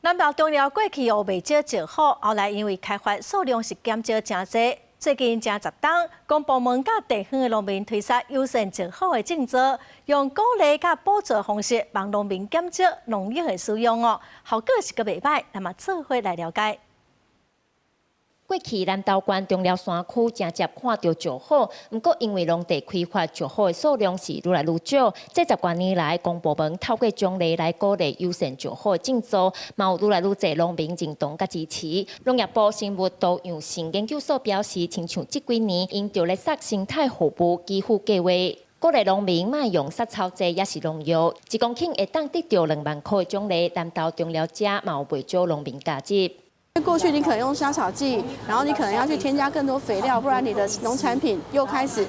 南投中寮過去有袂少石虎，後來因為開發數量是減少誠濟。最近這10冬，公部門佮地方的農民推捒友善石虎的政策，用鼓勵佮補助方式幫農民減少農藥的使用哦，效果是閣袂䆀，咱嘛做伙來了解。過去南投縣中寮山區誠捷看著石虎，毋過因為農地開發，石虎的數量是愈來愈少。這10多年來，公部門透過獎勵來鼓勵友善石虎的政策，嘛有愈來愈濟農民認同佮支持。農業部生物多樣性研究所表示，親像這幾年𪜶著咧殺生態服務給付計劃，鼓勵農民莫用殺草劑抑是農藥，1公頃會當得著2萬箍的獎勵。南投中寮遮嘛有袂少農民加入。過去你可能用殺草劑，然後你可能要去添加更多肥料，不然你的農產品又開始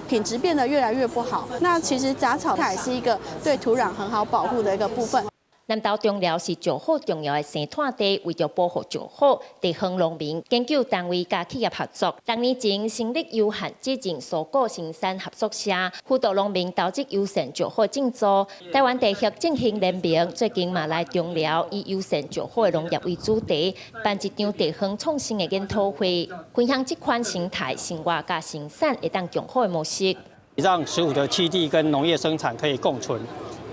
品質變得越來越不好。那其實雜草它也是一個對土壤很好保護的一個部分。南投中寮是石虎重要的生態地，為著保護石虎，地方農民、研究單位佮企業合作。6年前成立有限責任蔬果生產合作社，輔導農民投入友善石虎種植。臺灣地核振興聯盟最近嘛來中寮，以友善石虎的農業為主題，辦一場地方創生的研討會，分享這款生態、生活佮生產會當共好的模式，讓石虎的棲地跟農業生產可以共存。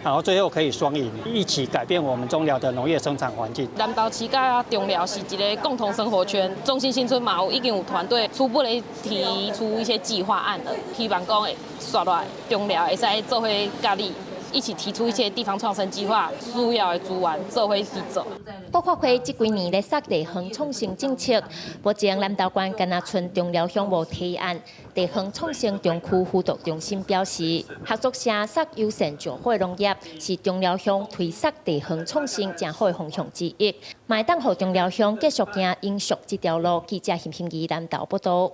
然後最後可以雙贏，一起改變我們中寮的農業生產環境。南投市佮中寮是一個共同生活圈，中心新村嘛有已經有團隊初步咧提出一些計劃案了，希望講會紲落來中寮會使做伙佮你一起提出一些地方創生計劃，需要的資源做伙去做。國發會這幾年咧捒地方創生政策，目前南投縣敢若賰中寮鄉無提案。地方創生中區輔導中心表示，合作社捒友善石虎農業是中寮鄉推捒地方創生誠好的方向之一，嘛會當予中寮鄉繼續行永續這條路。記者邢欣怡南投報導。